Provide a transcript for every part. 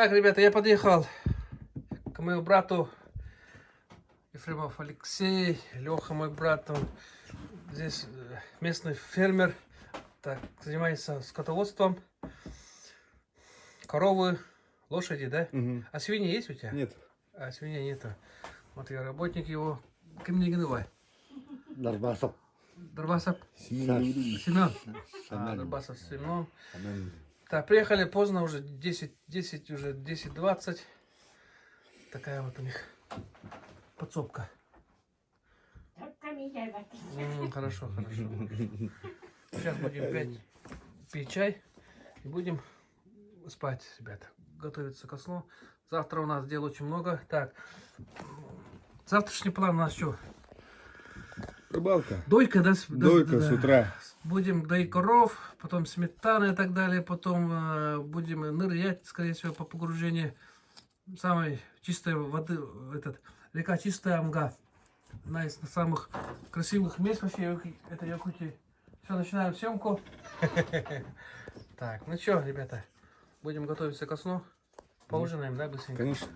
Так, ребята, я подъехал к моему брату Ефремов Алексей, Леха мой брат, он здесь местный фермер, так, занимается скотоводством. Коровы, лошади, да? Угу. А свиньи есть у тебя? Нет. А свиньи нету. Вот я работник его. Кимнигин Дарбасов. Дарбасов Семен. Семен. А, Дарбасов Семен. Так, приехали поздно уже, 10, 10 уже 10.20. Такая вот у них подсобка. Хорошо, хорошо. Сейчас будем пить, пить чай и будем спать, ребята. Готовиться ко сну. Завтра у нас дел очень много. Так, завтрашний план у нас что? Рыбалка. Дойка, да? Дойка да. с утра. Будем доить коров, потом сметана и так далее, потом будем нырять, скорее всего, по погружению самой чистой воды, этот, река Чистая Амга. Одна из самых красивых мест вообще это Якутии. Все, начинаем съемку. Так, ну что, ребята, будем готовиться ко сну. Поужинаем, да, быстренько? Конечно.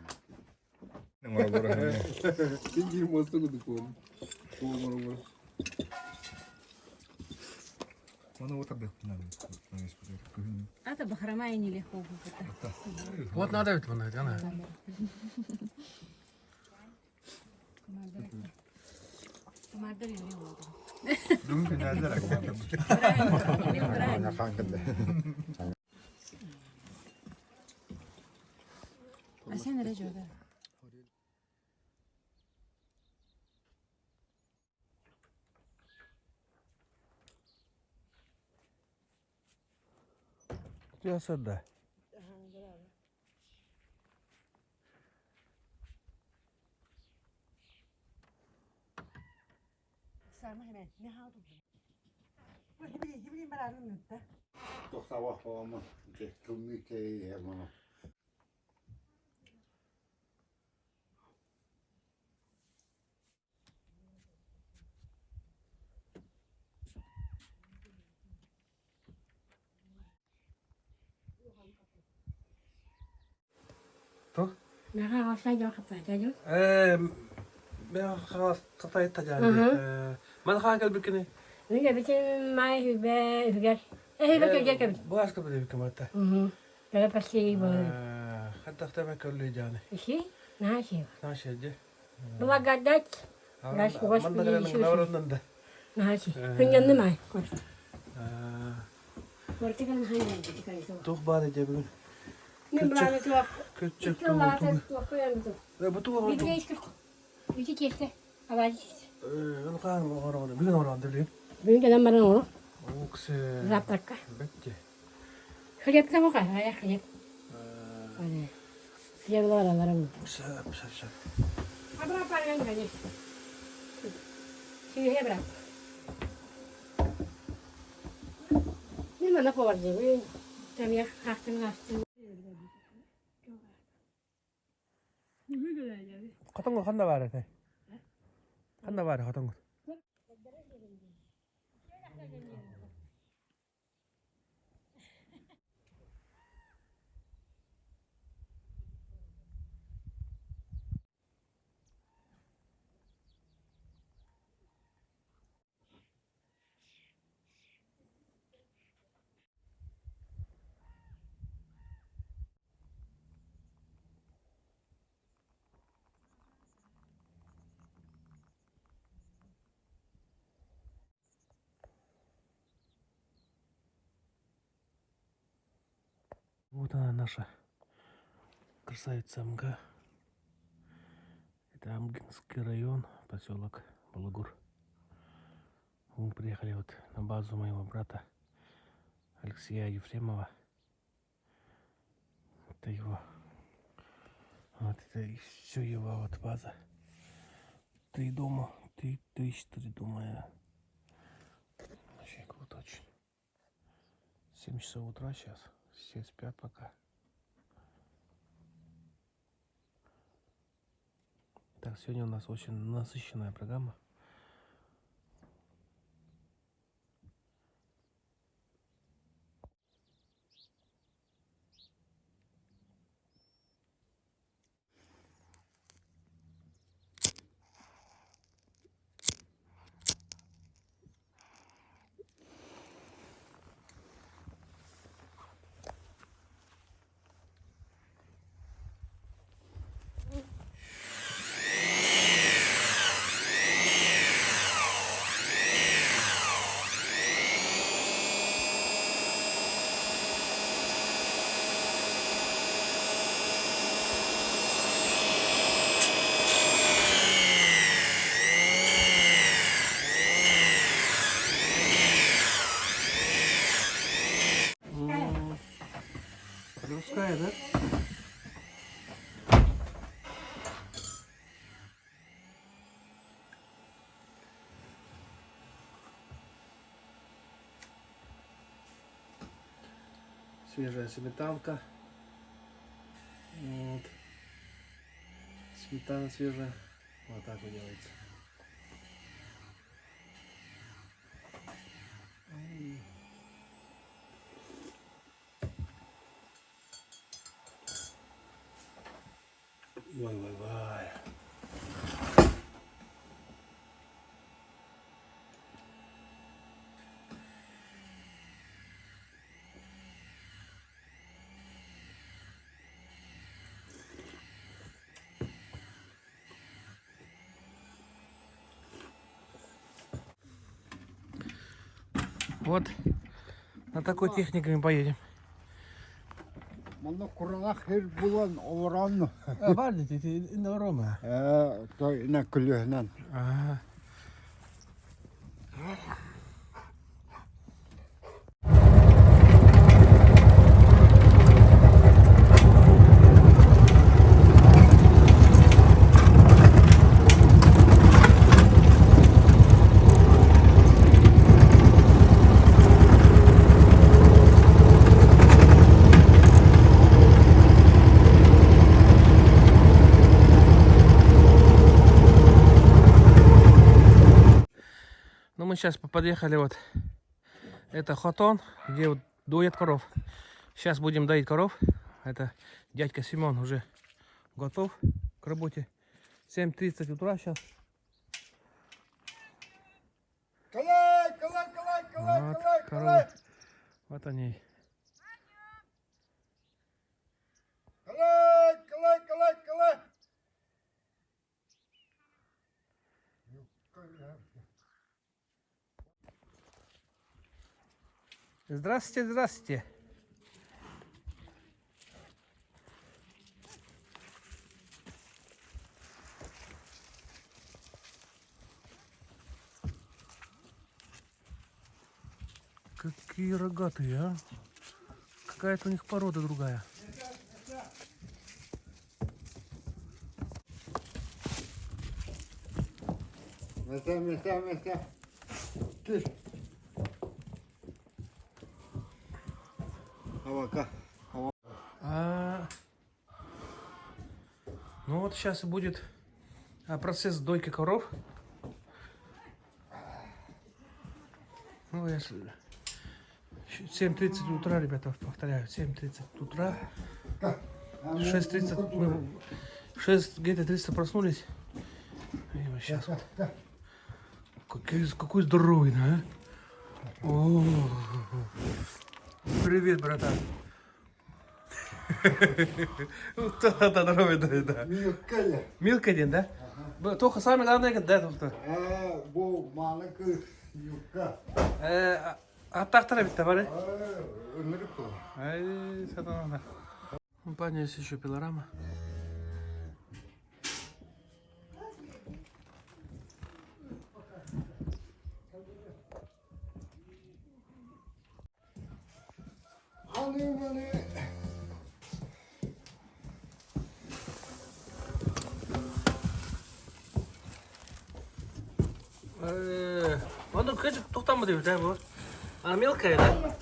Ата бахромая нелегко. Вот надо ведь, вон, она. А sen nereye gidiyorsun? Да. То? Мен хаас татай тажаан. Ман хаа кэлбиккини. Бааска билебиккин барта. Хаттахтама көрлүй жааны. Наша же. Благодать наш Господи Иисус. Науруннан да. Тух баар дьэ бүгүн. Көччөх Бу туох Ылхаан оҥороҕун бүгүн оҥороҕун билигин. Бүгүн кэлэн баран оҥоро. Уксе. Завтракка. Бэтти. Хлеб там а я хлеб. Хлеб лара Сөп, сөп, сөп. Абра парган гани. Сиге брат. Не мана поварди. Там я хахтын астын. Хотоҥҥо ханна баар этэй? Ханна баар хотоҥҥут? Вот она наша красавица Амга. Это Амгинский район, поселок Балагур. Мы приехали вот на базу моего брата Алексея Ефремова. Это его, вот это все его вот база. Три дома, три, три, четыре дома. Вообще круто очень. 7 часов утра сейчас, все спят пока. Так, сегодня у нас очень насыщенная программа. Русская, да? Свежая сметанка. Вот. Сметана свежая. Вот так вот делается. Ой, ой, ой. Вот на такой технике мы поедем. Манна кураанах сир булан олорон Бар ити Рома. Той на күлүһүнэн. Ага. Ну, мы сейчас подъехали вот. Это хотон, где вот доят коров. Сейчас будем доить коров. Это дядька Семен уже готов к работе. 7:30 утра сейчас. Калай, калай, калай, калай, Вот, калай, коровы. калай. Вот они. Калай, калай, калай, калай. Здравствуйте, здравствуйте. Какие рогатые, а? Какая-то у них порода другая. Месе, месе, месе. Кир. Авака. А, ну вот сейчас будет процесс дойки коров. Ну, я 7:30 утра, ребята, повторяю, 7:30 утра. 6:30 мы 6 где-то 30 проснулись. И вот сейчас вот. Какой здоровый, да? А? О, привет, братан. Да, здоровый, да, да. Милкая. Милка один, да? Только самое главное, да, только. Бу маны кыз юкка. Аттақтара бітті бар, Ынырып бұл. Ай, сатана. Паня, есть еще пилорама. Аны маны. Оны көзі тоқтамы деп, да, бұл? Она мелкая, да?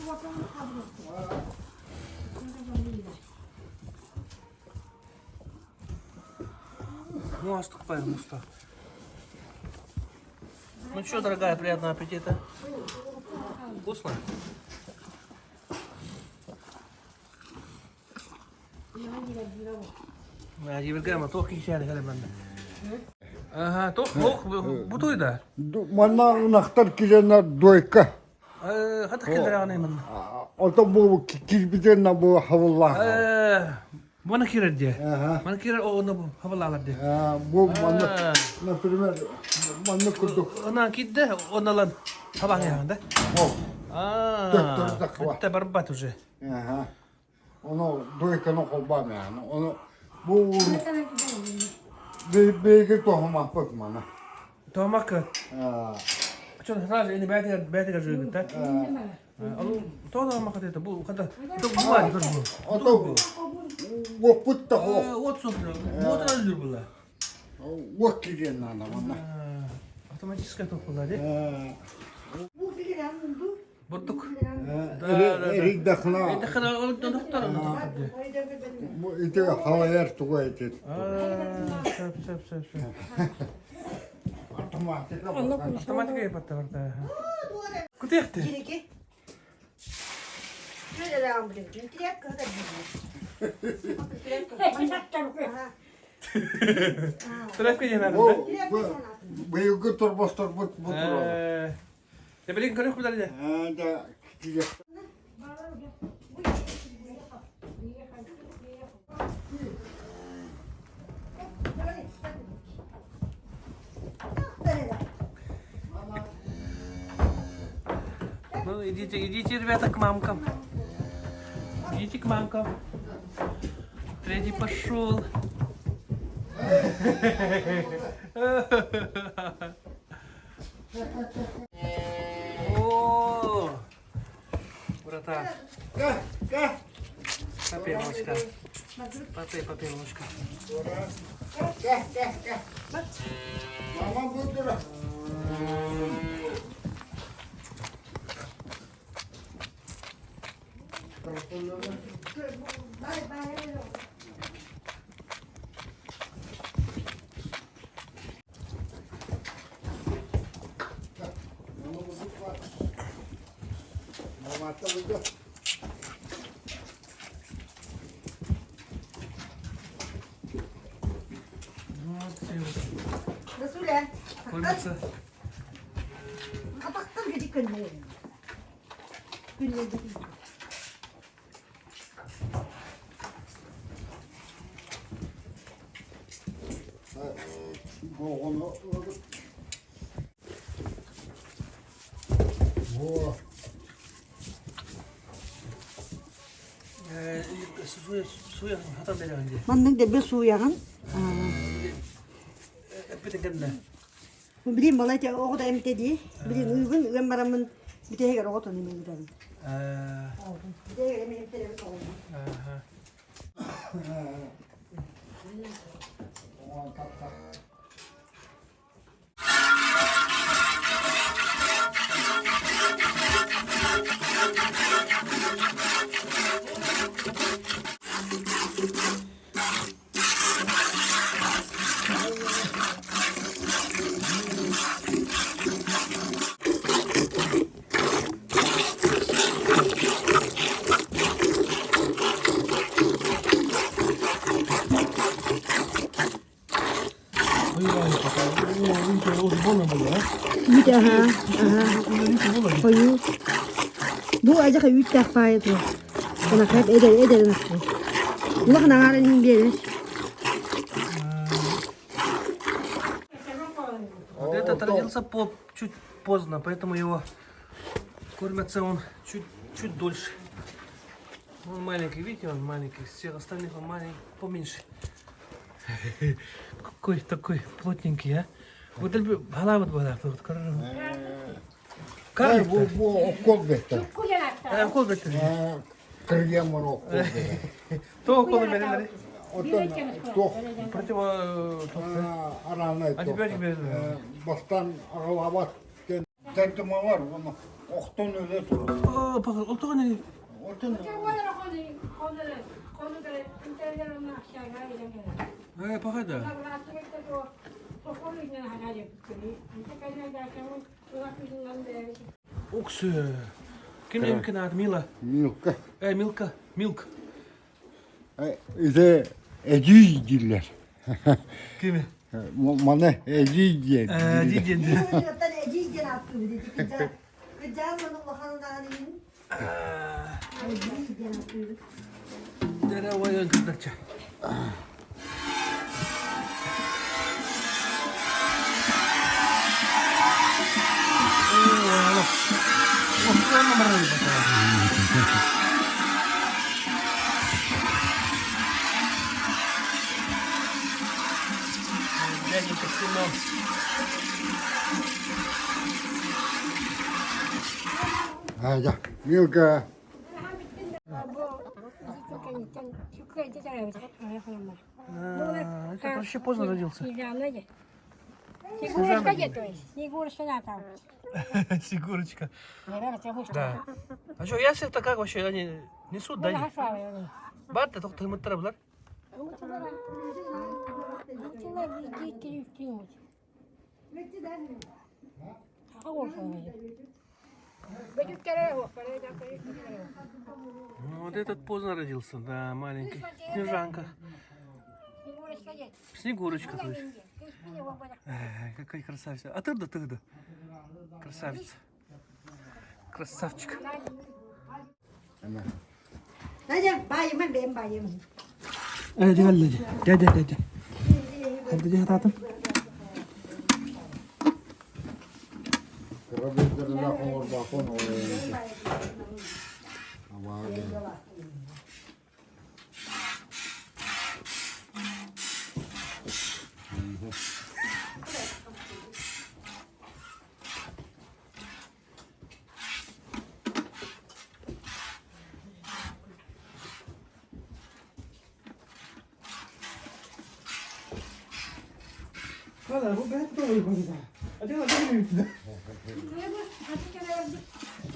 Ну, астықпай, мұста. Ну что, дорогая, приятного аппетита. Вкусно? Евгена, тоқ кешәрі кәлемәнді. Ага, тоқ, тоқ, бұтуй да. Манна ынахтар киренер дойка. Хаты келдір ағанаймын. Ото бу кирбиден на бу хавалла. Мана кирер де. Ага. Мана кирер оны хавалалар де. Бу манна, например, манна курдук. Она кидде, оналан хабан яғын да? О. А, бітті барбат уже. Ага. Оно дойканы колбам yani. Onu bu бейге тохумаппыт мана. Томак. Что, сразу не бәйтігер бәйтігер жүрген, да? Тоҕо да махат это бу хата бу бу. Ото уоппут да хоох. От суох. Буотун өлдүр була. Уот кириэн наана манна. Автоматическая тохулар. Бурдук. Эрийдэххинэ Эрийдэххинэ олохтор ити халайар тугу этит. Сөп сөп сөп сөп. Автоматика. Автоматика епаттар. Кутехти. Тряпка не надо, да? Быйылгы торбосторбут бу туралы. Я билигин көрөх билэр Да, киһи. Ну, идите, идите, ребята, к мамкам. Идите к мамкам. Третий пошел. О, братан. Попей молочка. Попей, попей молочка. Мама буду. Кормится. Суя хатан береген дии. Маннык дэлби сууйаҕын. Эппитин кэннэ. Билим балай оҕо да эмтэ дии. Билин ыыбын ыан бараммын бүтэһигэр оҕотун эмэйдэрин. Бүтэһигэр эмэйдэрин оҕолор. Үүт аха, аха. Хойуу. Бу ажаха үүттээх паайа туо. Ынахат эдэр эдэр ынахпы. Улахан аҥаарын иһин биэрэр. Вот этот родился по чуть поздно, поэтому его кормятся он чуть, чуть дольше. Он маленький, видите, он маленький. Всех остальных он маленький, поменьше. Какой такой плотненький, а? Вот голова вот была, вот карлик. Бу бу окол беттер. Укол беттер. Кыргем окол беттер. То укол берилер. Отон тох Противо аранай Антибиотик берилер. Бастан агалабат тентималар оны охтон өлө турар. О, похож, ол не Отон Похоже. Уксы. Ким эмкин Мила. Милка. Милка, Милк. Ити эдий дииллэр. Кими? Маны эдий диэн. Диден. Эдий диэн ааттыыбыт. Кыдьаас ону улахан иһин. Эдий диэн ааттыыбыт. Дәрә кырдача. Дяденька Семен. Айда, Милка. А, этот вообще поздно родился. Снегурочка где, то есть? Снегурочка на там. Снегурочка. Да. А что, ясли-то как вообще, они несут, да? Бар-то только тымыттара булар. Ну, вот этот поздно родился, да, маленький. Снежанка. Снегурочка, то есть. Эй, какая красавица. А ты да, ты да. Красавица. Красавчик. Надя, байыман бэйэм байым. Дядя, дядя, дядя. Дядя, татым.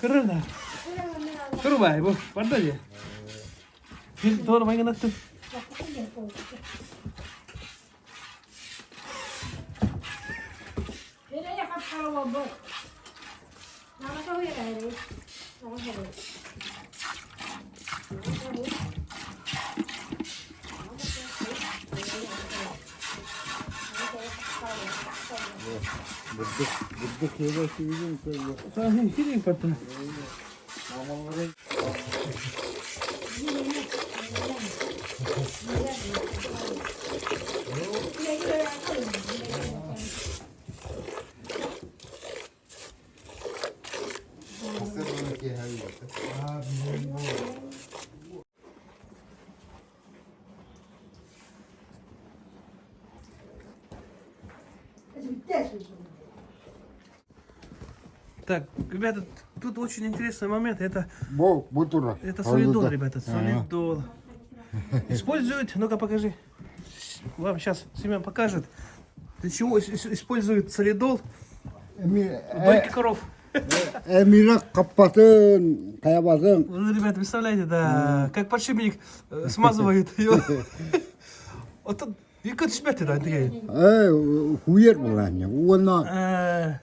Кырына. Кырбай бу. Барда же. Bir doğru baygın attım. Бурдук, бурдук Кирин потом. Так, ребята, тут очень интересный момент. Это, Бу, бу турар. это солидол, ребята, солидол. Используют, ну-ка покажи. Вам сейчас Семен покажет, для чего используют солидол дойки коров. Эмире каппатын, каябатын. Ну, ребята, представляете, да, как подшипник смазывает ее. Вот тут екі түспәті да деген. Э, хуер булан. Уонна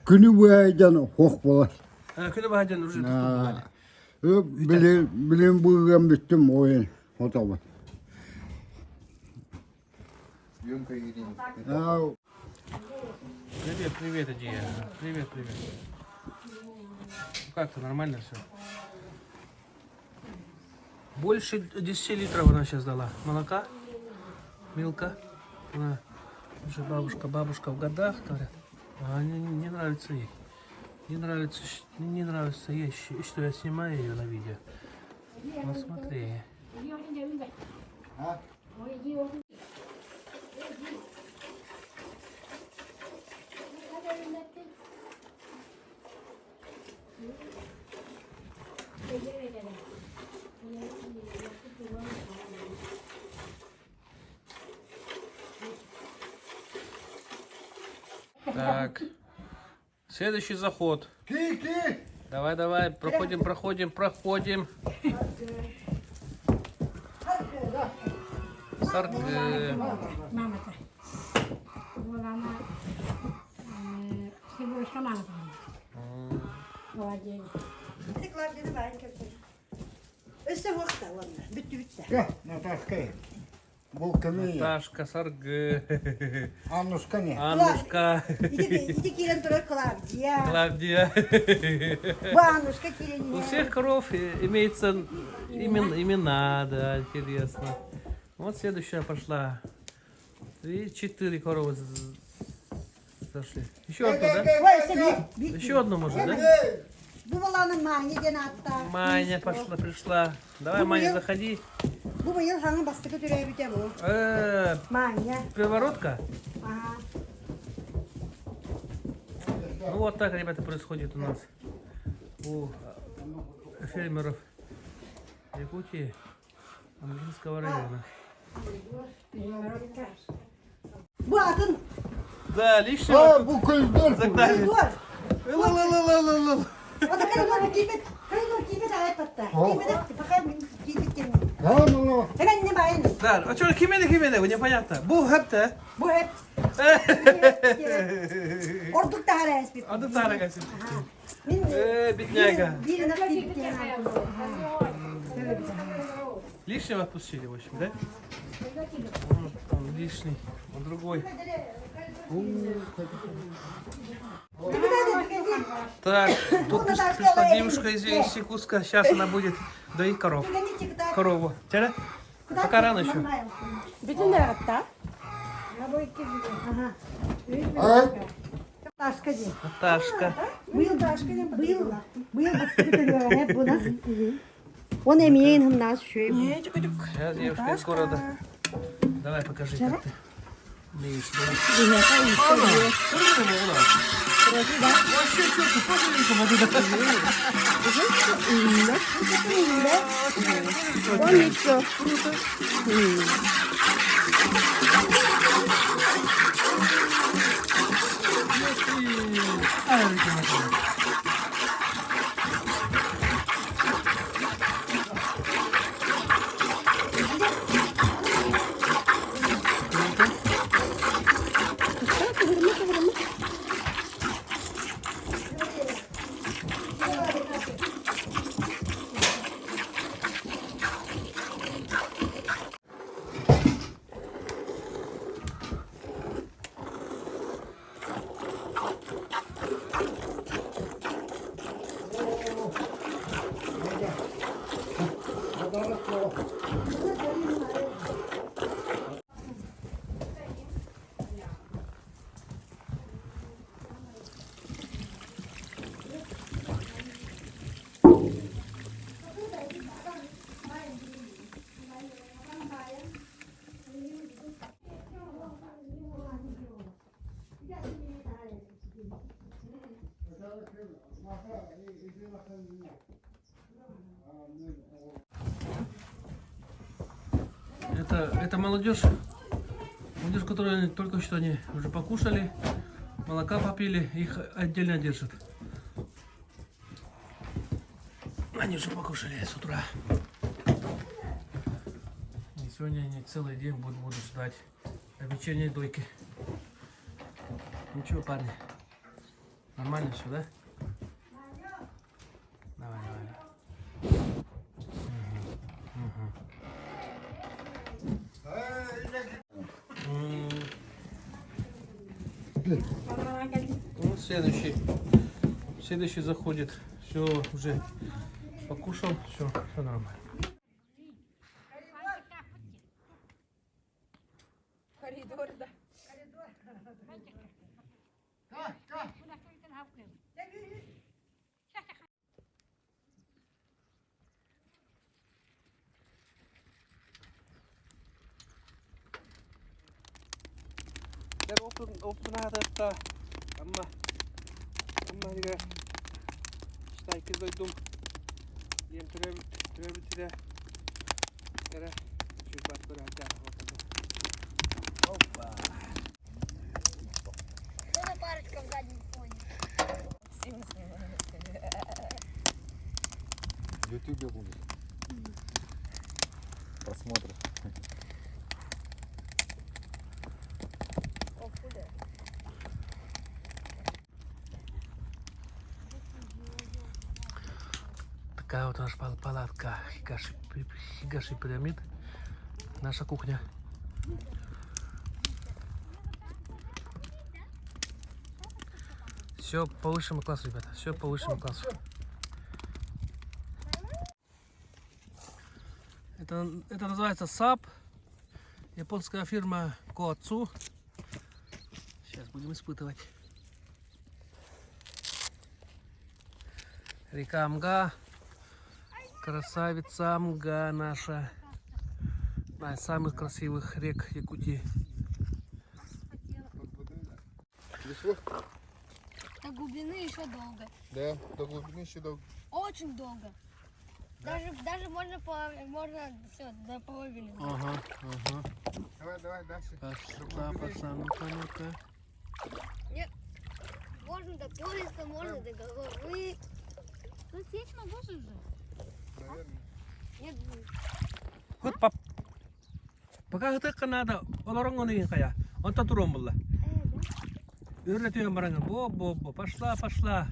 күнү буайдан хох болар. Күнү баһадьан уже. Билин билин буган бүттүм ойын. Отоба. Привет, привет, Адия. Привет, привет. Как ты, нормально все? Больше 10 литров она сейчас дала. Молока, Милка. Она уже бабушка, бабушка в годах, говорят. А не, не нравится ей. Не нравится, не нравится ей, что я снимаю ее на видео. Ну смотри. Так. Следующий заход. Ки-ки! Давай, давай, проходим, проходим, проходим. Саргы. Мамата. Буолана Снегурочка мамата. Молодец. Ити Клавдияны баайын кэлбит. Өссө уохта уонна. Бүттү бүттэ. Кэ, Наташка. Бу кими? Наташка, Саргы. Аннушка не. Аннушка. Ити ити киирэн турар Клавдия. Клавдия. Бу Аннушка киирэн У всех коров имеется имена, да, интересно. Вот следующая пошла. Три, четыре коровы зашли. Еще одну, да? Ой, өссө биир биир. Еще одну может, да? Бу баланы Маня диэн ааттаах. Маня пошла, пришла. Давай, Ну, Маня, заходи. Бу быйыл хаҥа бастакы төрөөбүтэ бу. Маня. Переворотка? Ага. Ну вот так, ребята, происходит у нас. У фермеров Якутии, Амгинского района. Бу атын Да, лишнего А, бу көздер. загнали. Dur. Ыл-ыл-ыл-ыл-ыл-ыл. O da karılar кийбит. Karılar кийбит аҕай батта. Кийбит пока кийбит кем. Ha, bunu. Hemen ne bayın. Да, а что, кимени кимени, непонятно. Бу хэпте. Бу hep. Ордук тахара эспит. Ады тара касит. Мин Э, бедняга. Бир на кийбит. Лишнего отпустили, в общем, да? Он лишний, он другой. Так, тут пришла девушка из Якутска. Сейчас она будет доить коров. Корову. Тяля? Пока рано еще. Бүтүн дагатта. Ay, Ташка ди. Наташка. Быйыл быйыл быйыл басты hep buna. Он эмиен хымнас шөй. Сейчас девушка из города. Давай покажи, как ты умеешь доить. Вообще четко, тоже воды Это молодежь, молодежь, которая только что они уже покушали, молока попили, их отдельно держат. Они уже покушали с утра. И сегодня они целый день будут ждать вечерней дойки. Ничего, парни, нормально все, да? Давай, давай. Ну, следующий. Следующий заходит. Все, уже покушал, все, все нормально. Коридорда. Амма Амма дигэ Штайки дойдум. Ем төрөбүт Эре чүйбат көрө Опа. Что парочка в заднем фоне? В Ютубе будет. Просмотры. Такая вот наша палатка Хигаши, Хигаши пирамид. Наша кухня. Все по высшему классу, ребята. Все по высшему классу. Это называется САП. Японская фирма Коацу. Сейчас будем испытывать. Река Амга. Красавица Амга наша. Одна из самых красивых рек Якутии. До глубины еще долго. Да, до глубины еще долго. Очень долго. Даже, даже можно, по, можно все, до половины. Ага, ага. Давай, давай, дальше. Пошла, пошла, ну-ка, ну-ка. Нет, можно до пояса, можно до головы. Тут сечно боже же. Наверное. Нет, Вот пап. Пока это надо, олорон он кая. Он татуром была. Өрлөтүөн бараңын. Бо, бо, бо. Пошла, пошла.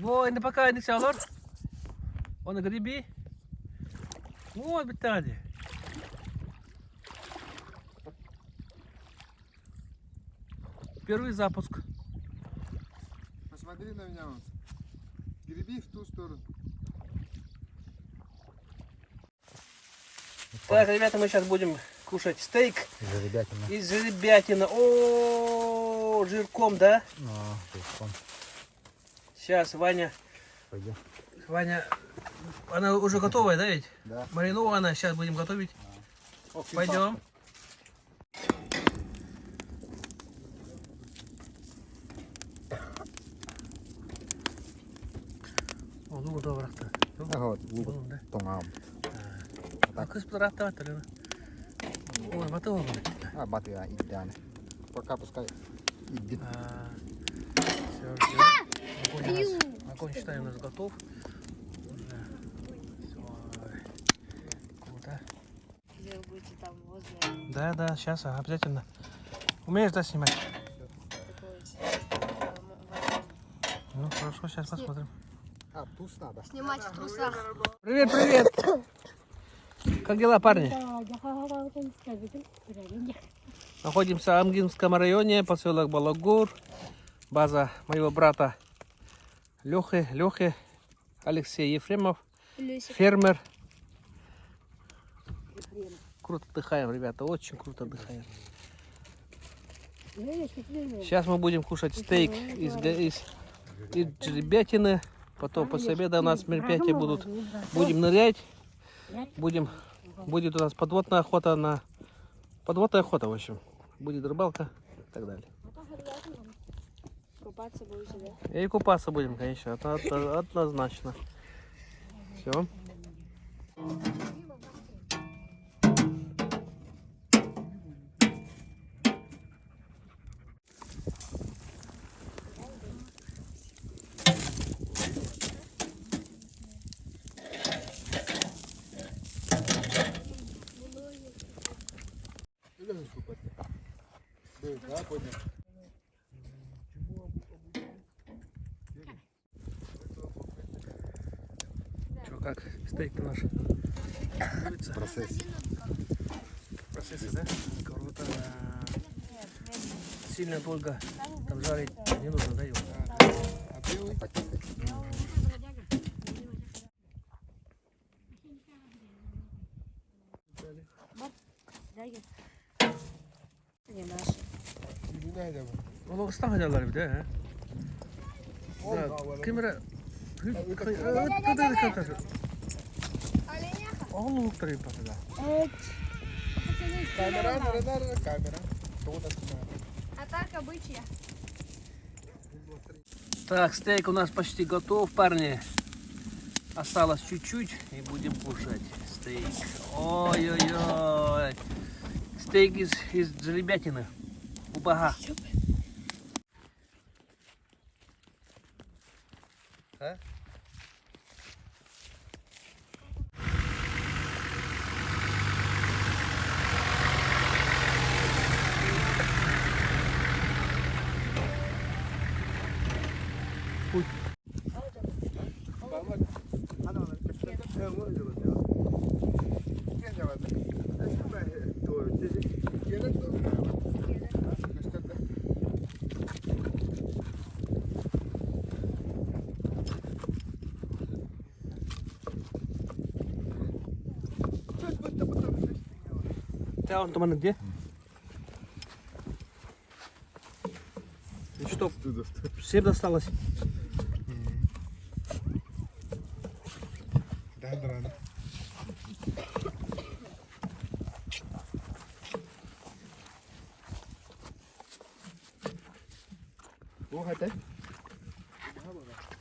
Во, енді пока енді олар. Оны гриби. Вот битади. Первый запуск. Посмотри на меня вот. Греби в ту сторону. Так, ребята, мы сейчас будем кушать стейк Жеребятина. из жеребятины. О, жирком, да? Ну, жирком. Сейчас Ваня, Пойдем. Ваня, она уже готовая, да ведь? Да. Маринована, сейчас будем готовить. Пойдем. О, лугу добрахта. Ага, вот, лук Да. тоҥам. А кыз бырахта атыр. Ой, баты А, баты, а, идеально. Пока пускай идет. Все, ждем. Огонь, у нас, огонь, считай, у нас готов. Всё. Круто. Где вы будете там возле Да, да, сейчас, обязательно. Умеешь, да, снимать? такой Ну, хорошо, сейчас посмотрим. А, туз надо. Снимать в трусах. Привет, привет! Как дела, парни? Находимся в Амгинском районе, поселок Балагур. База моего брата Лехи, Лехи, Алексей Ефремов, фермер. Круто отдыхаем, ребята, очень круто отдыхаем. Сейчас мы будем кушать стейк из, из, из жеребятины. Потом после обеда у нас мероприятия будут. Будем нырять. Будем, будет у нас подводная охота на... Подводная охота, в общем. Будет рыбалка и так далее. Купаться будете, да? И купаться будем, конечно, это однозначно. Все. Да, поднял. Че, как стейк наш? Готовится? Процесс. Процессы, да? Круто. Сильно долго там жарить не нужно, да, его? А белый? Не наши. Не надо. Onu ıslah ederler bir de he. Да, Камера. Камера, камера, камера. Что Атака бычья. Так, стейк у нас почти готов, парни. Осталось чуть-чуть и будем кушать стейк. Ой-ой-ой. Стейк из, из жеребятины. Убага. А? Ты он там где? И что, всем досталось? Да, да,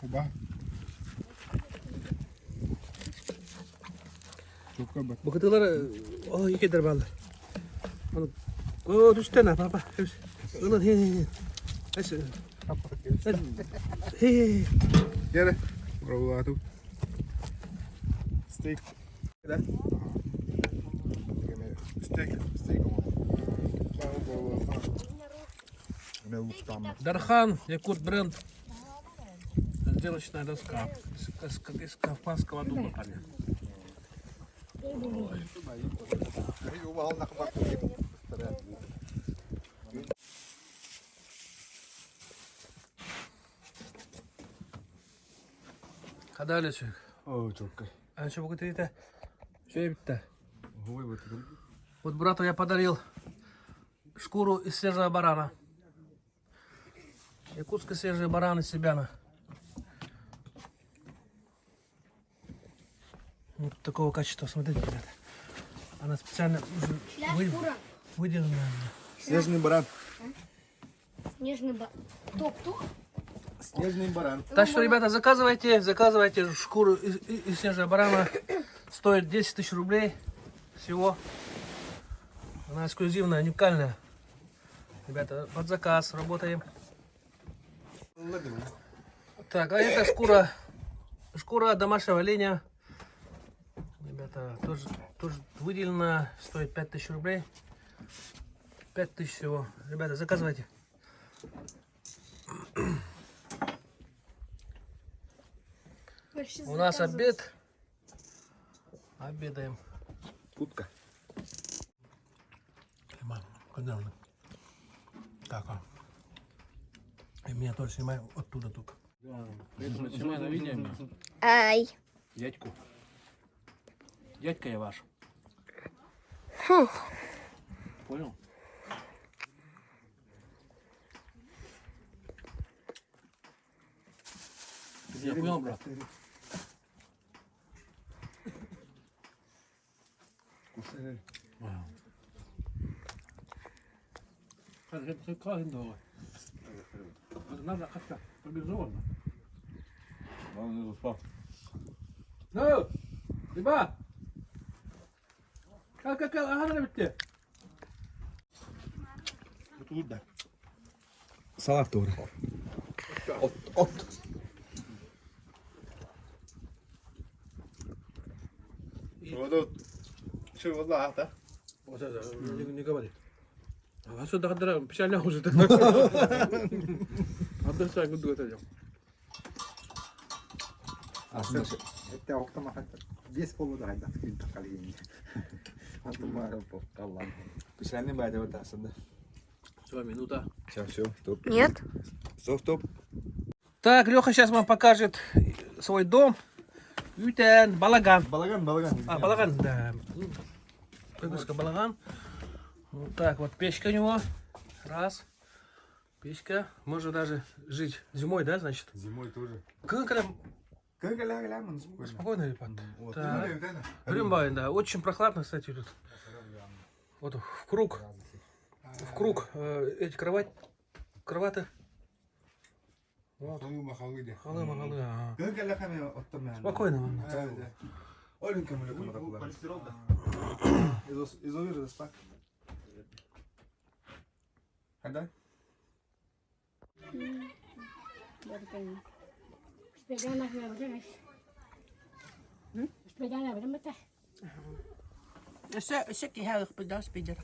Куба. Быкытылар о икедер баллар. Аны о түстен папа. Ылын хе хе. Эс. Хе. Gel. Bravo Steak. Steak. Steak. Дархан, Якут бренд. Разделочная доска. Из кавказского дуба, парни. Хадали человек. О, четко. А что, вы это? Что это? Вот брату я подарил шкуру из свежего барана. Якутский свежий баран из Себяна. Вот такого качества, смотрите, ребята. Она специально уже выделенная. Снежный баран. Снежный баран. Кто, кто? Снежный баран. Так что, ребята, заказывайте, заказывайте шкуру из снежного барана. Стоит 10 тысяч рублей всего. Она эксклюзивная, уникальная. Ребята, под заказ работаем. Так, а это шкура, шкура домашнего оленя. Ребята, тоже выделена, стоит 5000 рублей. 5000 всего. Ребята, заказывайте. У нас обед. Обедаем. Утка. Так, а. И меня тоже снимай оттуда только. Снимай на видео меня. Ай. Дядьку. Дядька я ваш. Понял? Ты меня понял, брат? Ну, ребят! Как, ага, bitti. Салат doğru. Ot, ot. Шо, والله هذا. Вот это, не говори. А сюда печально уже. Отдыхай, буду это делать. Это октома хатта. Весь полуда хайда күн такалин. Антума аллам. Печальный байда вот aslında. Все, минута. Все, все, стоп. Нет. Стоп, стоп. Так, Леха сейчас вам покажет свой дом. Ютен, Балаган. Балаган, балаган. А, Балаган, да. Выгрузка Балаган. Вот так вот печка у него. Раз. Печка. Можно даже жить зимой, да, значит? Зимой тоже. Когда спокойно, ребят. Так. Рымбайн, да. Очень прохладно, кстати, тут. Вот в круг. В круг эти кроваты. Вот. Халы, махалы, ага. Спокойно. Өссө киһэ ыхпыдаас бидер.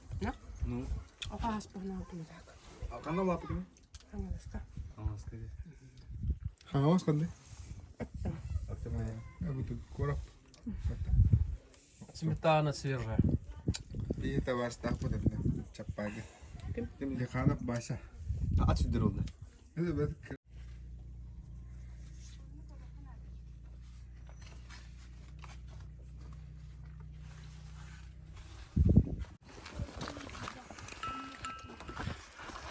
Ну. Опаас пана так. Кандай лапы ким? Аңаласка. Хаңалас кандай? Сметана свежая. Бася.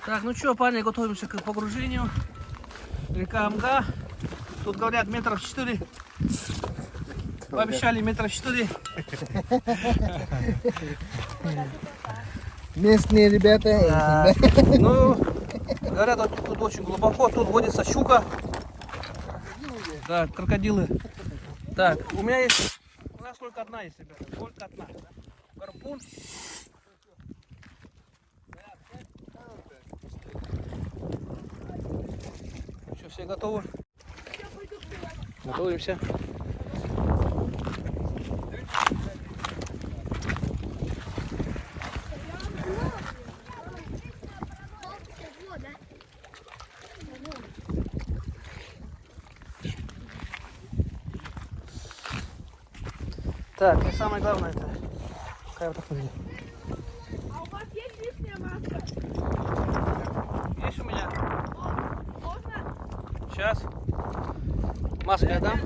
Так, ну что, парни, готовимся к погружению. Река Амга. Тут говорят метров 4. Пообещали метров 4. Местные ребята. Ну, говорят, вот тут очень глубоко. Тут водится щука. Да, крокодилы. Так, у меня есть... У нас только Только одна есть, ребята, только одна. Гарпун. Что, все готовы? Готовимся. Так, и самое главное это... Какая вот так выглядит? А у вас есть лишняя маска? Есть у меня? Можно? Сейчас. Маску я дам.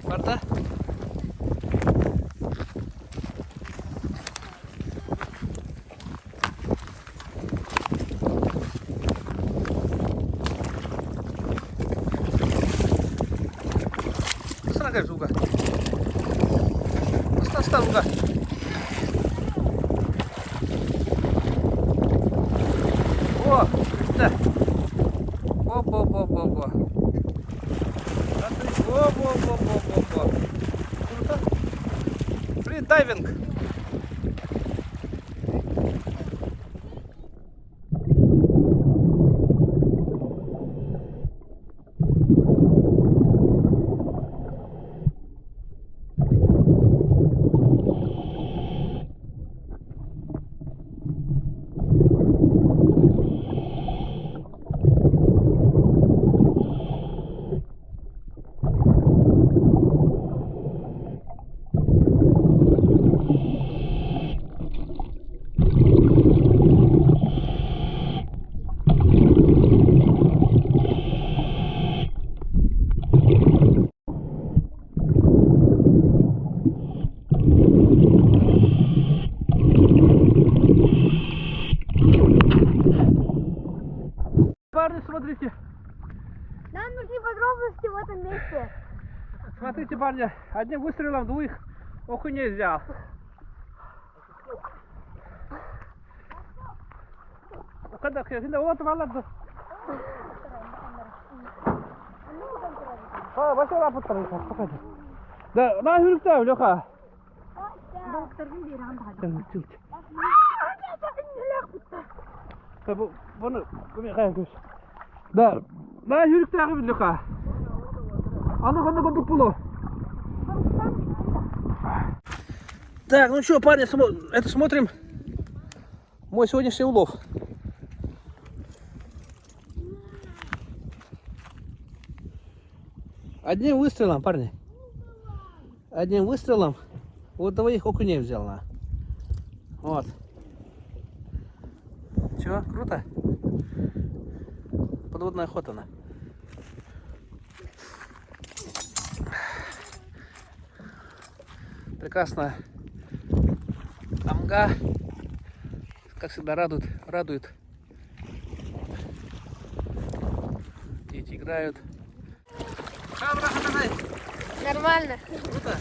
Барда. Сразу звука. Стас, О, да. О-бо-бо-бо-бо. О-бо-бо-бо-бо-бо. Круто. Фридайвинг. Парни, смотрите. Нам нужны подробности в этом месте. Смотрите, парни, одним выстрелом двоих окуней взял. Да, на хүрүктэ, Леха. Да, на хүрүктэ Леха. А ну ну курдук було. Так, ну что, парни, это смотрим мой сегодняшний улов. Одним выстрелом, парни. Одним выстрелом вот двоих окуней взял на. Вот. Чего? Круто? Подводная охота на. Прекрасно. Амга, как всегда, радует, радует. Дети играют. Нормально. Круто.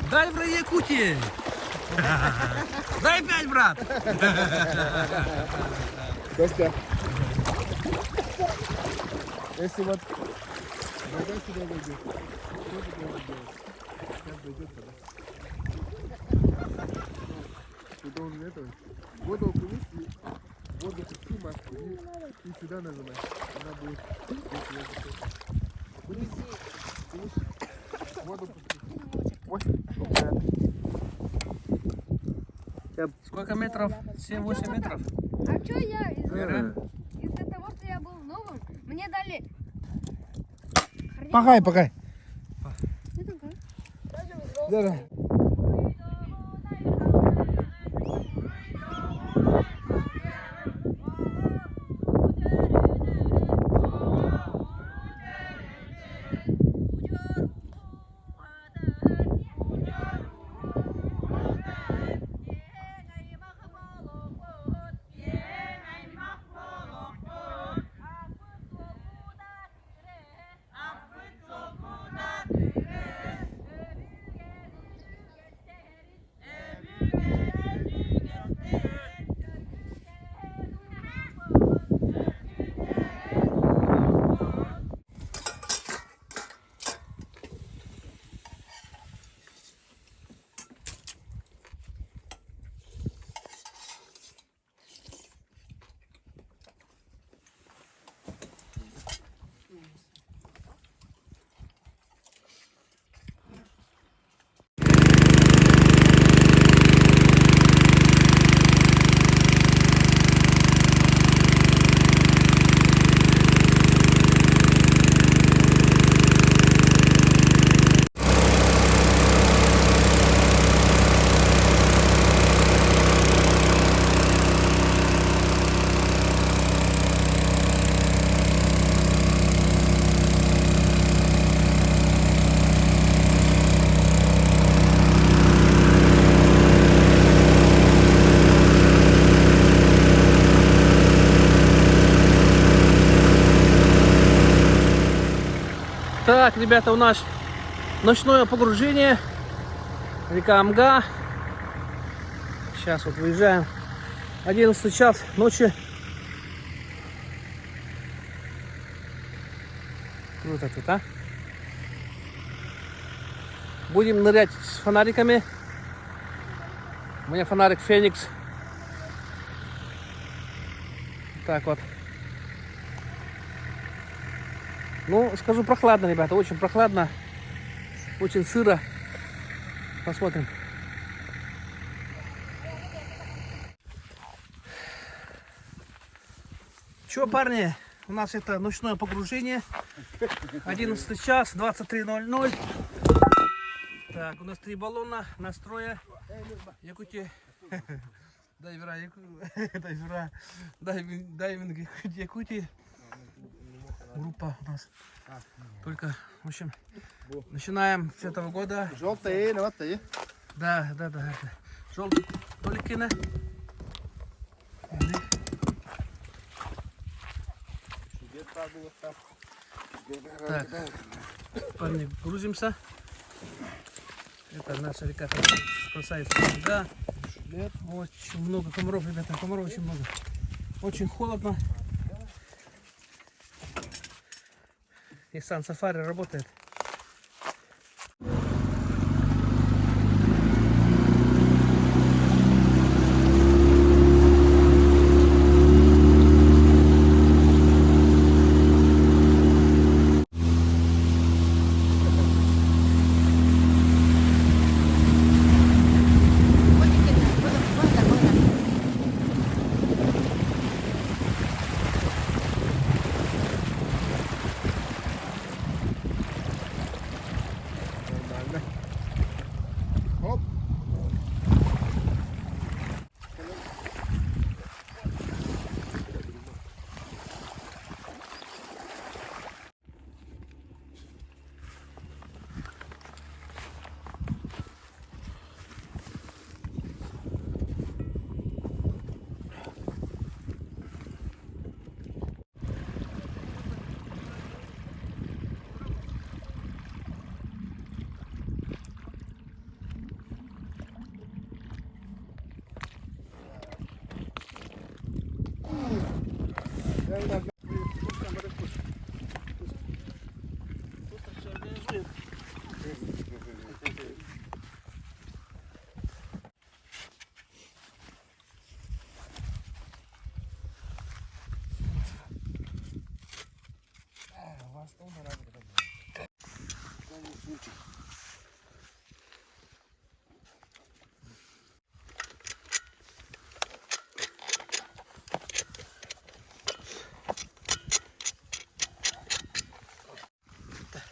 Дай про Якутии. Дай пять, брат. Костя. Если вот вода сюда войдет, что ты должен делать? Сейчас дойдет вода. Ты должен этого, воду окунуть и воду всю маску и сюда нажимать. Она будет здесь. Окунись, окунись. Воду пусти. Ой, Сколько метров? 7-8 метров. А что я из-за того, что я был новым, мне дали... Пахай, пахай. Да, да. Так, ребята, у нас ночное погружение. Река Амга. Сейчас вот выезжаем. 11 час ночи. Круто тут, а? Будем нырять с фонариками. У меня фонарик Феникс. Так вот. Ну, скажу, прохладно, ребята, очень прохладно. Очень сыро. Посмотрим. Че, парни, у нас это ночное погружение. 11 час, 23.00. Так, у нас три баллона, настроя. Якутия. Дайвера, дайвера, дайвинг Якутии. Группа у нас. Только, в общем, начинаем с этого года. Желтые, наватые. Да, да, да. Желтый Толикина. Так, парни, грузимся. Это наша река красавица. Да. Очень много комаров, ребята, комаров очень много. Очень холодно. Nissan Safari работает. Нормально. Оп.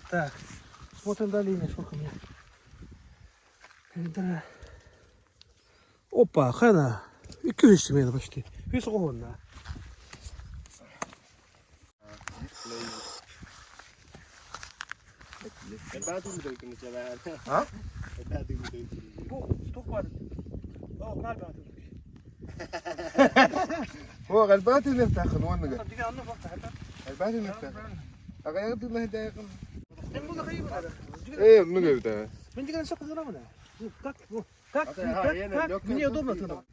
Так, смотрим долине, сколько у меня. Да. Опа, хана. И күрүс почти. Үс оҕонна. А? هو غلبات اللي بتاخذ وانا غلبات اللي بتاخذ غيرت الله دايق ايه من قلت Как, как, как, как мне удобно тогда.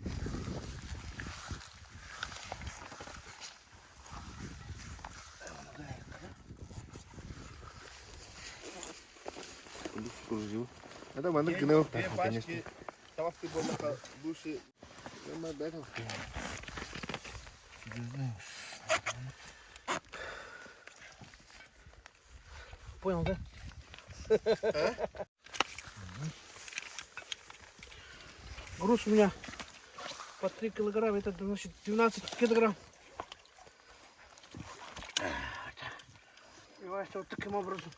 هذا ما نقدر конечно. Понял, да? Груз у меня по 3 килограмма, это значит 12 килограмм. И Вася вот таким образом.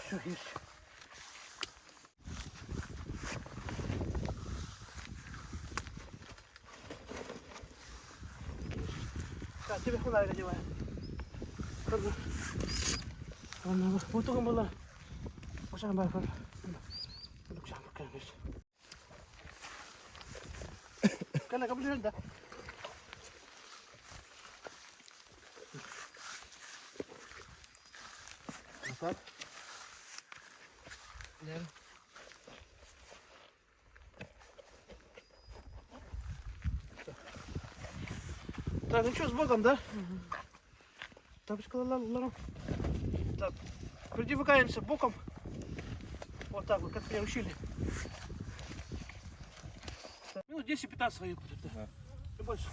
Все есть. Так, тебе фонарик одеваем. Мотогон буолар. Ошан бар бар. Да. Вот так. Да. Так, ну что, с Богом, да? Тапочка, ла Так, придвигаемся боком. Вот так вот, как меня учили. Так, минут 10-15 свою. Да. Не больше.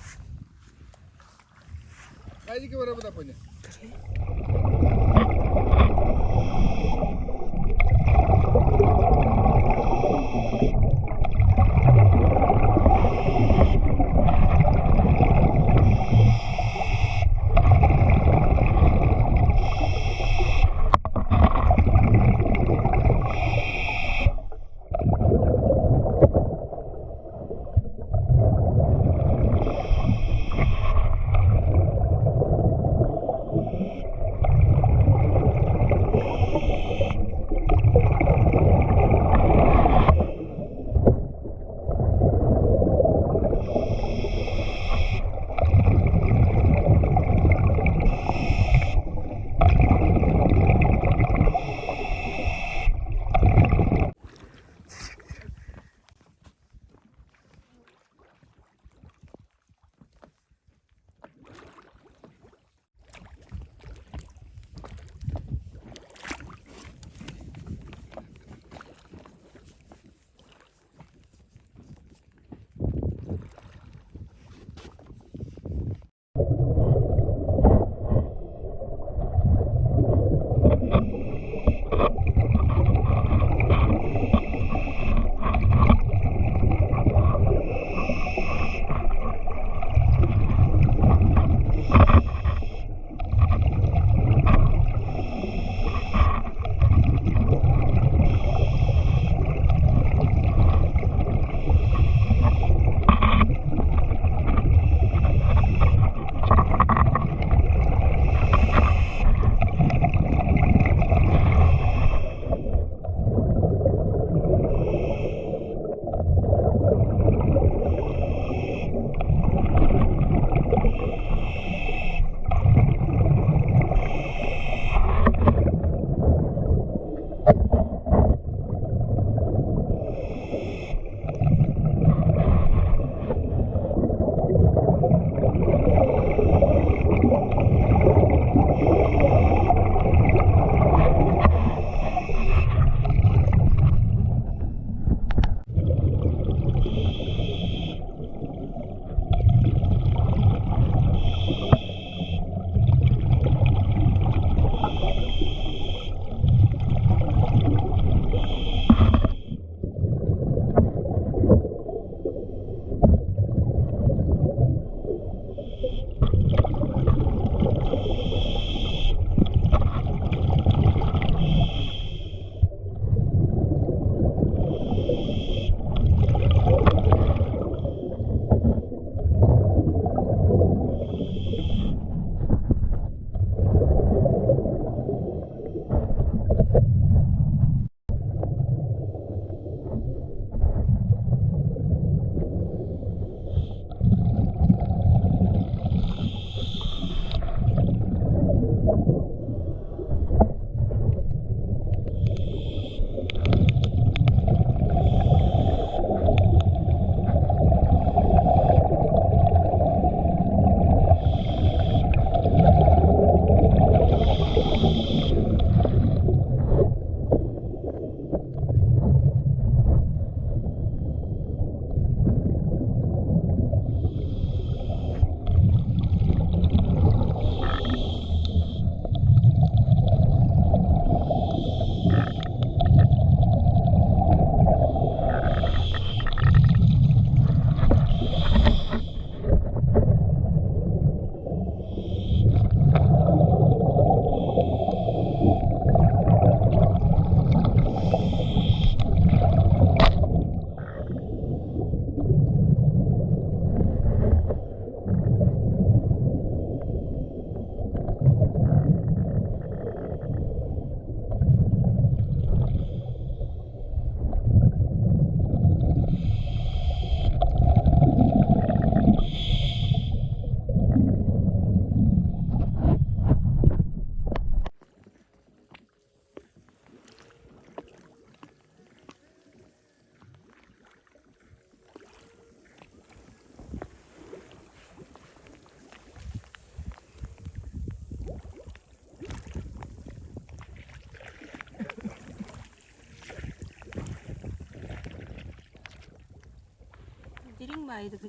Дириҥ баайдык.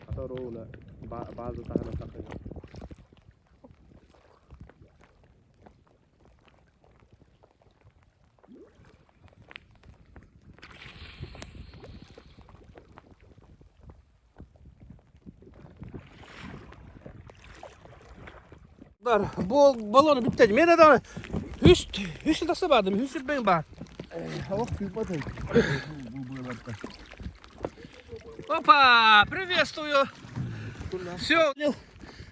Ата база таһынан тахсыга. Бу баллону бүттэ. Мен да үс үс тахса бардым. Үс бен бар. Ох, кыйбатын. Бу Опа! Приветствую! Все,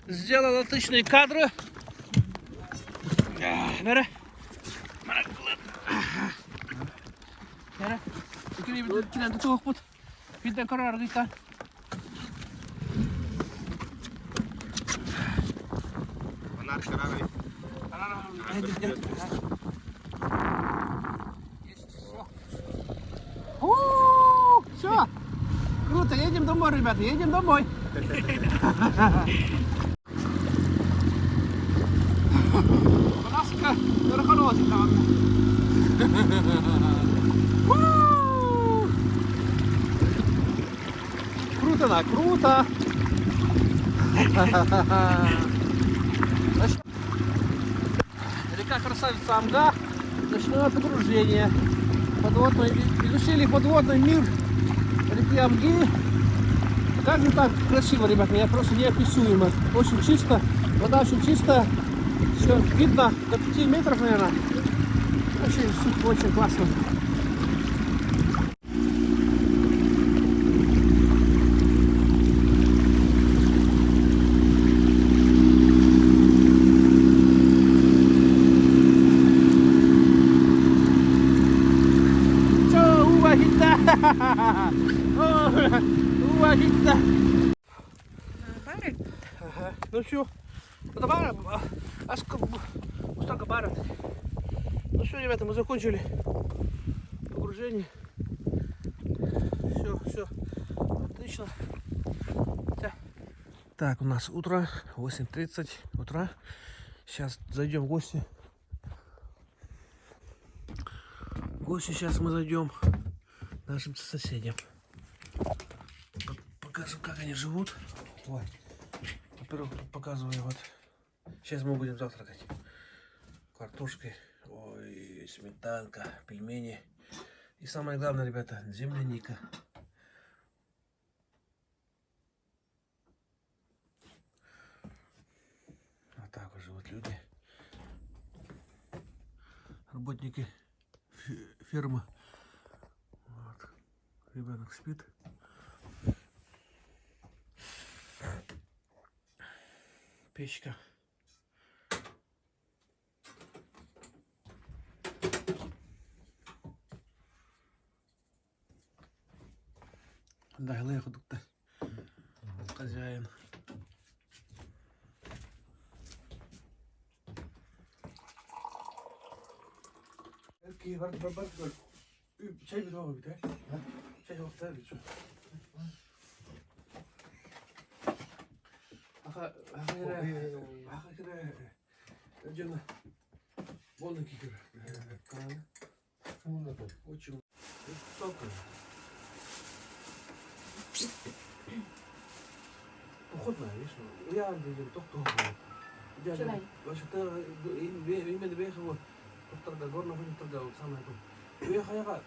сделал отличные кадры. Бері. Бері. Birden karar aldık. Все, круто, едем домой, ребята, едем домой. Alaska, Круто, на, круто! Река Красавица Амга, ночное погружение. Подводный, изучили подводный мир реки Амги. Как же так красиво, ребята, я просто неописуемо. Очень чисто, вода очень чистая. Все видно до 5 метров, наверное. Очень, очень классно. Ну все. Ну все, ребята, мы закончили погружение. Все, все. Отлично. Так, у нас утро, 8.30 утра. Сейчас зайдем в гости. В гости сейчас мы зайдем нашим соседям. Покажем, как они живут. Вот. Во-первых, показываю вот. Сейчас мы будем завтракать. Картошкой, ой, сметанка, пельмени. И самое главное, ребята, земляника. Вот так вот живут люди. Работники фермы. Вот. Ребенок спит. Печка. Да, хозяин. Очень Походная, видишь, я тохто. Тохторга горно торга самое Уяха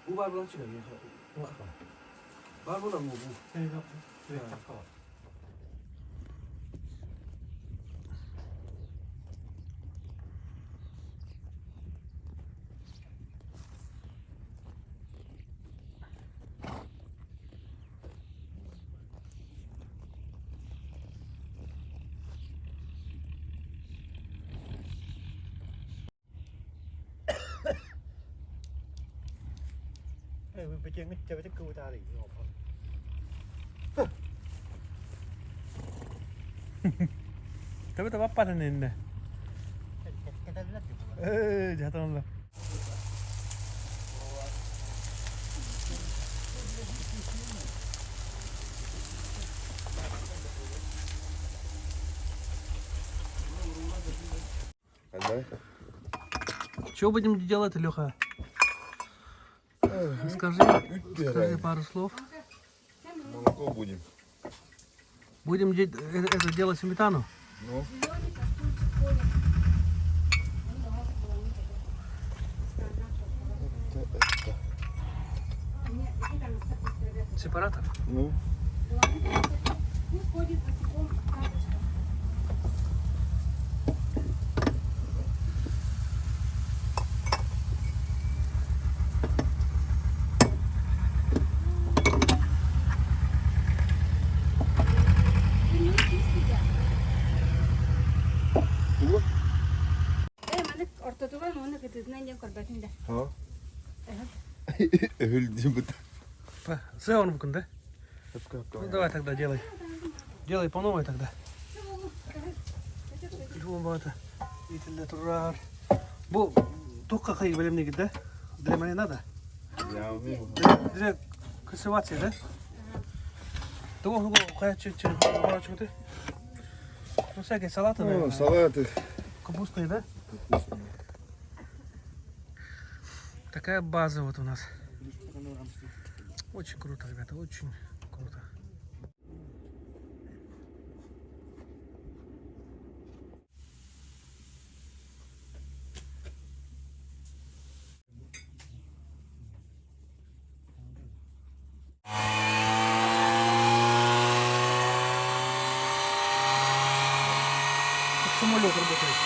убар булачыга Бар була бу. Tabii bappanın elinde. Жатанла. Что будем делать, Леха? Скажи, скажи пару слов. Молоко будем. Будем это делать сметану? Ну. Сепаратор? Ну. Э, маны ортотугар уонна кытыытынан диэн көрбөтүм да. Ha? Öldüm bu. Сеон да? Ну давай тогда делай. Делай по новой тогда. Турар. Бу туохха хай бэлэмнигит да? Для маринада? Для, для консервации, да? Того Ну, всякие салаты, Ну, наверное. салаты. Капустные, да? Такая база вот у нас. Очень круто, ребята, очень круто. Как самолет работает.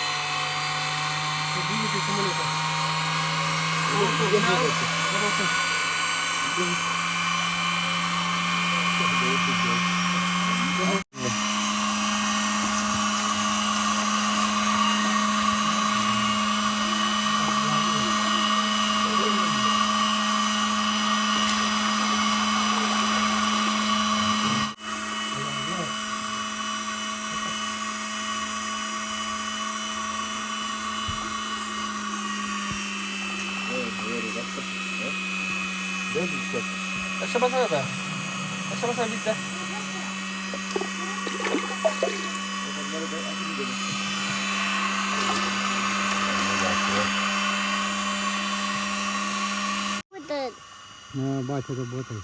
Как двигатель самолета. Работает. Өссө да. Өссө баса битте. На, батя работает.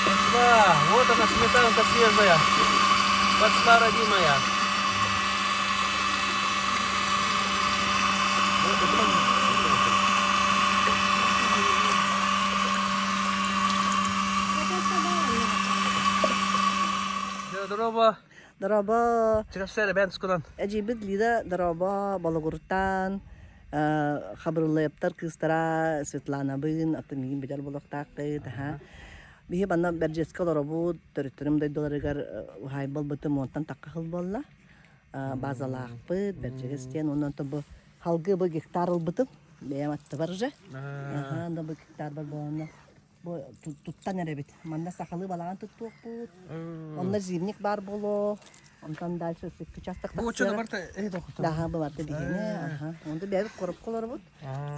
Пошла! Вот она сметанка свежая. Пошла, родимая. Дорообо. Дорообо. Чырапсара бэйэҥ тускунан. Эдьиийбит Лида дорообо Болугуртан Хабырыллайаптар кыыстара Светланабын, атын миигин билэр буолуохтааххыт, аха. Биһи манна Бэрдьиэскэ олоробут, төрүттэрим дойдуларыгар уһаайба ылбытым уонтан тахха сыл буолла. Базалаахпыт, Бэрдьигэс диэн, онон бу халгы бу гектар ылбытым, бэйэм аттыбар же. Аха, бу гектарбар буоланна бу туттан эрэбит. Манна сахалыы балаҕан туттуохпут. Онно зимник баар буолуо. Онтон дальше икки участок Бу тахсыара. учуна барта эй тохтор. Даха бу барта биһине. Аха. Онто бэйэбит коробка олоробут.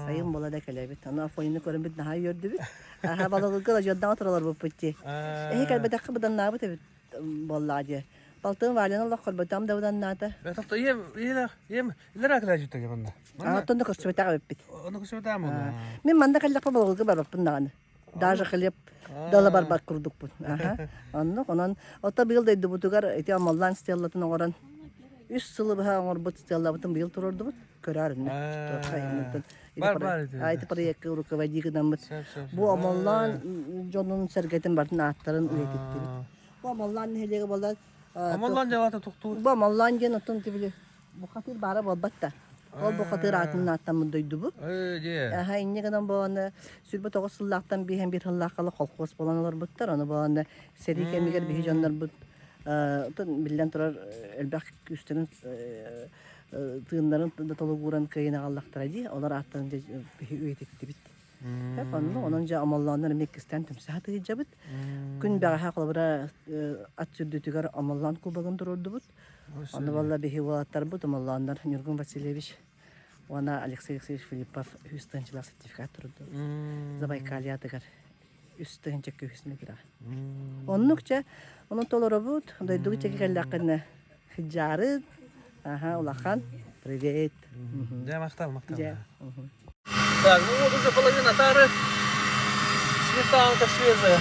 Сайын буола да кэлэбит. Аны Афонины көрөн наһаа үөрдүбүт. Аха балыгы ла жордан отуралар буппут дии. Эһи кэлбэтэххэ быданнаабыт эбит буоллаа дии. Балтым Валяны олох көрбөтөм да быданнаата. Тохто ем ем илера кэлэ жүттэ манна. Оттон да көрсүбэтэҕэ эбиппит. Ону көрсүбэтэҕим ону. Мин манна кэллэхпэ балыгы барбаппын даҕаны. Даже хлеб дала барбат курдукпун. Аха. Оннук онон ото быйыл дойдубутугар ити омоллоон стеллатын оҥорон үс сылы быһа оҥорбут стеллабытын быйыл туруордубут. Көрөөр иннэ. Бар бар ити. Ити проекка руководи гынаммыт. Сөп сөп. Бу омоллоон дьонун сэргэтин бартын ааттарын үйэтиттибит. Бу омоллоон нэһилиэгэ буолар. Омоллоон дьалата тохтуур. Бу омоллоон диэн оттон тибили бухатыыр баара буолбат да. Ол бухатыыр аатын ааттаммыт дойдубут. Ээ дьэ. Аха инньэ гынан буоланы 29 сыллаахтан биһэн биир сыллааххала колхоз буолан олорбуттар. Ону буоланы сэрии кэмигэр биһи дьоннорбут биллэн турар элбэх күүстэрин тыыннарын да толугуран кыайын аҕаллахтара дии. Олор ааттарын дьэ биһи үйэтиттибит. Хеп онно онон дьэ омоллооннор эмиэ иккистээн түмсэ сатыырдьабыт. Күн бэҕэһээ холобура ат сүрдүтүгэр омоллоон кубогын туруордубут. Онно буолла биһи уолаттарбыт омоллооннор Ньургун Васильевич. Уонна Алексей Алексеевич Филиппов үс тыһыынчалаах сертификат турду. Забайкальятыгар үс тыһыынча күүс метра. Оннук чэ, онон толоробут, дойдуга чэки кэллэххинэ хыдьаарын, аха, улахан, привет. Дьэ, махтал, махтал. Дьэ. Так, ну вот уже половина тары. Сметанка свежая.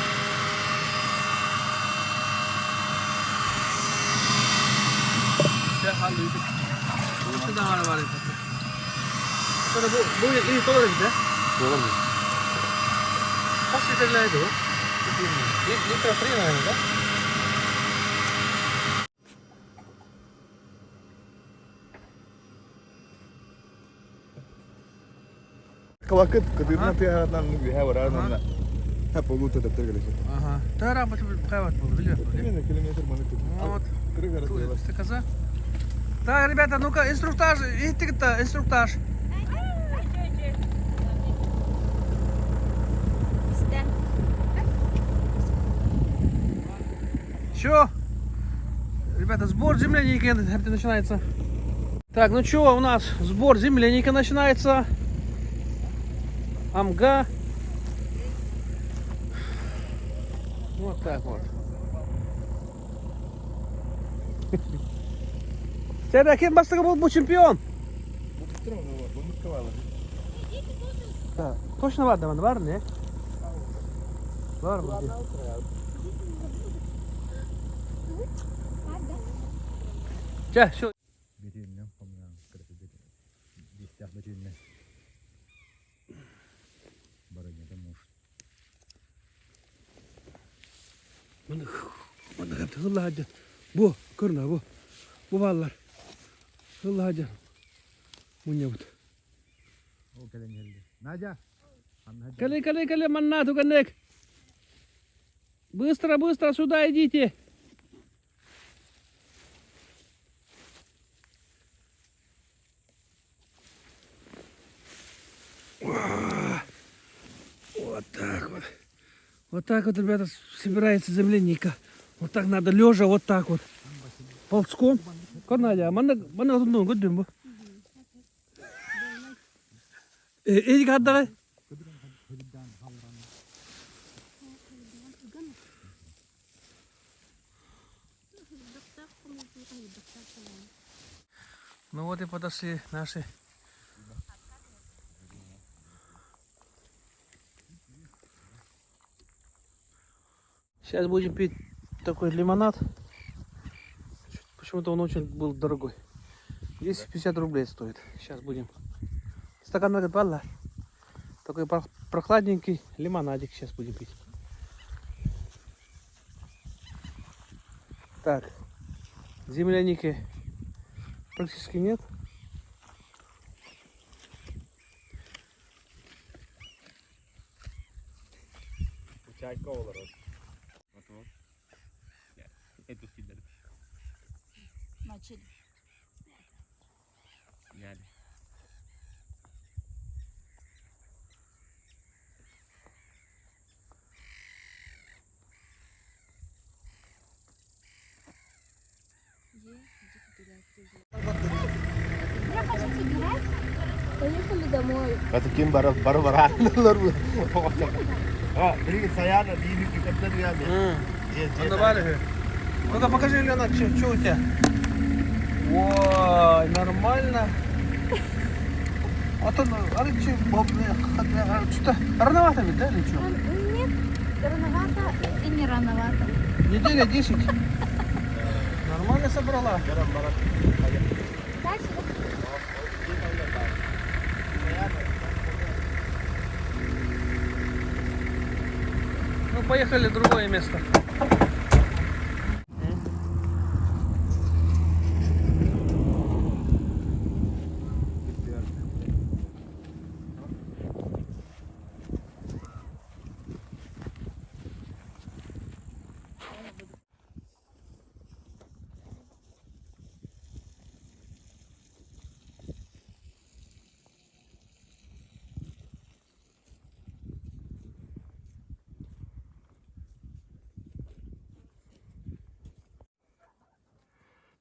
Бу или толор да? Толор. Хас литрләйді bu? Литра три, наверное, да? Калакыт кытыытынан тыаһаратынан үөһэ барар Полута таптар кэлэсэ. Ага. Тара кайват был, билет. Примерно километр маны Вот. Кырыгара Ты коза? Так, ребята, ну-ка, инструктаж, иттик-то, инструктаж. Все. Ребята, сбор земляники начинается. Так, ну что, у нас сбор земляники начинается. Амга. Вот так вот. Теперь ким бастыгы был бу чемпион? Да. Точно var da var ne? Var mı? Чэ, все. Бүтүннэн хомуйан кырасыдык биэстээх бүтүннэн барынньата муж. Маны хылла Бу, көрүнэ бу. Бу баллар. Хылла Мунньабыт. Ол кэлэн иһэллэр. Надя! Кали, кали, кали, манна туганнык. Быстро, быстро сюда идите. Вот так вот. Вот так вот, ребята, собирается земляника. Вот так надо лежа, вот так вот. Ползком. Надя, манна манна ну, гуддüm бу. Эдик хаддагай. Ну вот и подошли наши. Сейчас будем пить такой лимонад. Почему-то он очень был дорогой. 250 рублей стоит. Сейчас будем. Стакан на Такой прохладненький лимонадик сейчас будем пить. Так, земляники практически нет. Чайка олорор. Мочили. Я хочу собирать. Поехали домой. Это ким бара бара бараналар бу. А, билигин Саяна биир кытта диэн. Ну, давай. Ну-ка покажи, Лена, что у тебя? Ой, нормально. А то, а ты что-то рановато ведь, да, или что? Нет, рановато и не рановато. Неделя 10. Нормально собрала. Дальше. Ну, поехали в другое место.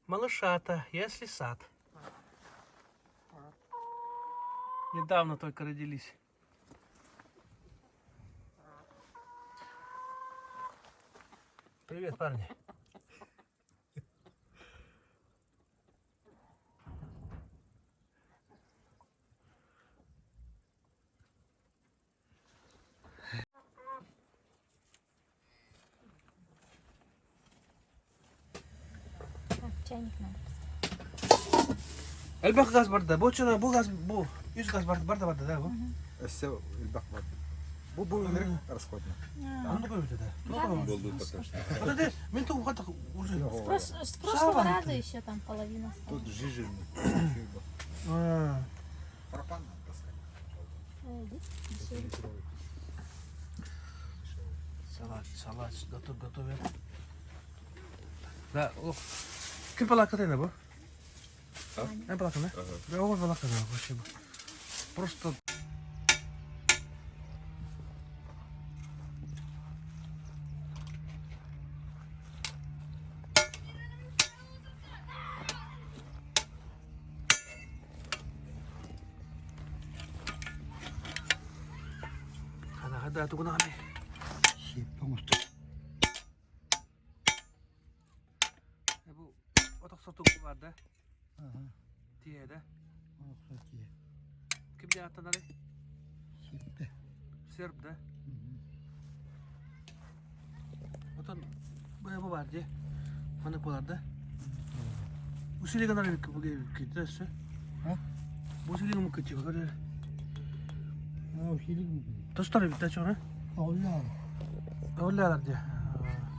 Малышата, ясли сад. Недавно только родились. Привет, парни. Так, чайник надо поставить. Элбэх газ барда. Бу чына бу газ бу үс газ барда барда барда да бу. Өссө элбэх бар. Бу бу ынырык расходно. Оннук эбит да. Болду пока что. Вот это мен тугу хата уже. С, прош- с прошлого раза еще там половина осталась. Тут жижельный. А. Пропан надо таскать. Э, иди, еще. Салат, салат, готов, готовят. Да, ох. Ким палаката бу? Эн палакана? Да, ол палакана вообще. Просто Хана хада тугунаны. Сиэппэ оҥостор. Бу отохсо тугу бар да? Тиэ да? Олохсо тиэ. Ким диэн аттанарый? Сиэппэ. Серб да? Отон бу бар дии. Маннык буолар да? Усилие гынар эбикки бу эбикки да өссө. А? Бу усилие муккычы көрөр. А, усилие Тостор эбит да чоҕуна? Оҕоллоор. Оллaalар дии.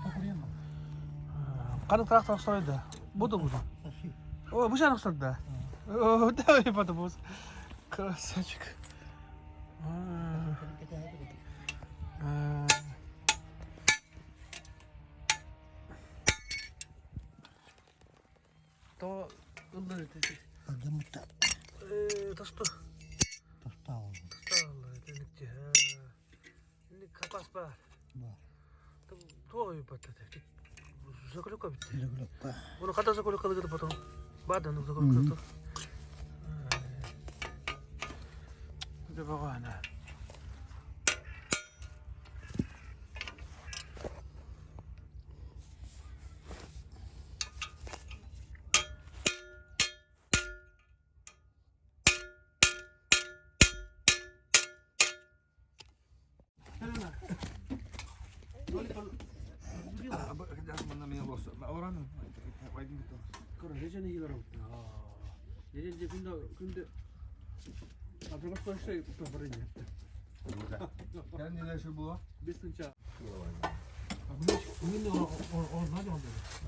Токуруйама. Ханнык трактор охсорой да? Бу да бу. Саши. О, бу сен охсор да? О, давай потом. Красавчик. То ыллар ити. Алдаммыта. Тосту. Тостаал. Тостааллар итинникти. Инник хапас баар. Баар. Туох ыйыппат этэ. Закулюка битти. Закулюка. Уну хата закулюкалыгыт потом. Бар да ну закулюка. Дэ багана.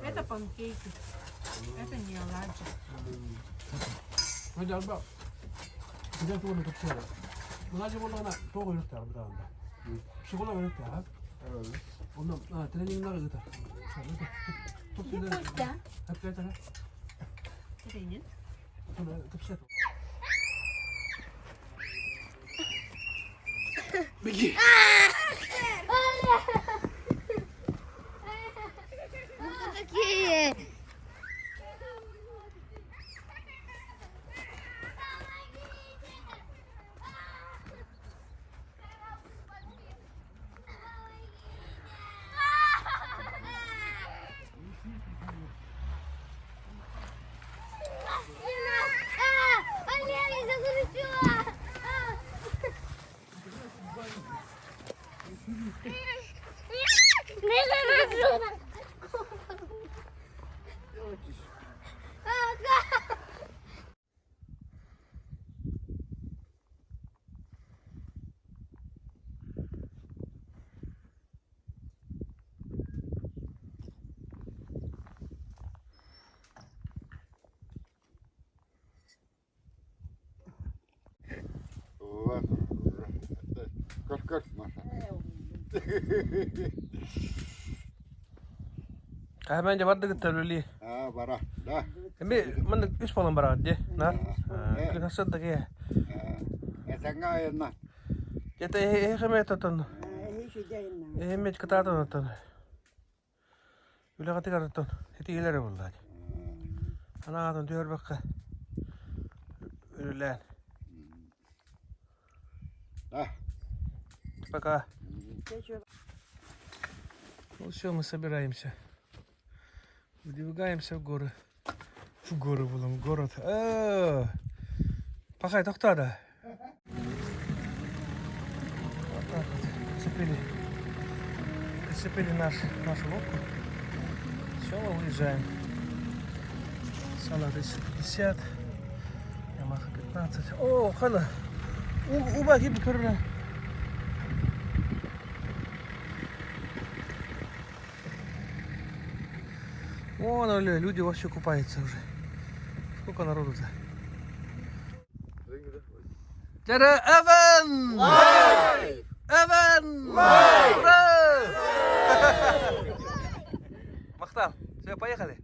Это панкейки. Это не оладьи. Где Костя? Тренинг. Беги! Вы кто такие? А, Олег, я закрутила! Көр-көр, Маша. Каһмэн дьэ бардыгыт төлүлүү. Аа, бара. Да. Эми маннык үс буолан бараҕыт дии. Нар. Күнэсэ дагы. Этэҥҥэ айанна. Дьэ эһиэхэ тотон. Эһэммит кытаатан оттон. Үлэҕитигэр оттон итиилэрэ буоллаа. Анаатын түһэрбэккэ үлэлээн. Да. Пока. Ну все, мы собираемся. Выдвигаемся в горы. В горы будем, в город. Э, Пахай, тохтоо. Вот так вот. Прицепили, прицепили наш, нашу лодку. Все, мы выезжаем. Сала 350. Ямаха 15. О, хана. Уба кип көрүнэ. Вон, оля, люди вообще купаются уже. Сколько народу-то? Тара Эван! Эван! Ура! Махтал. Все, поехали.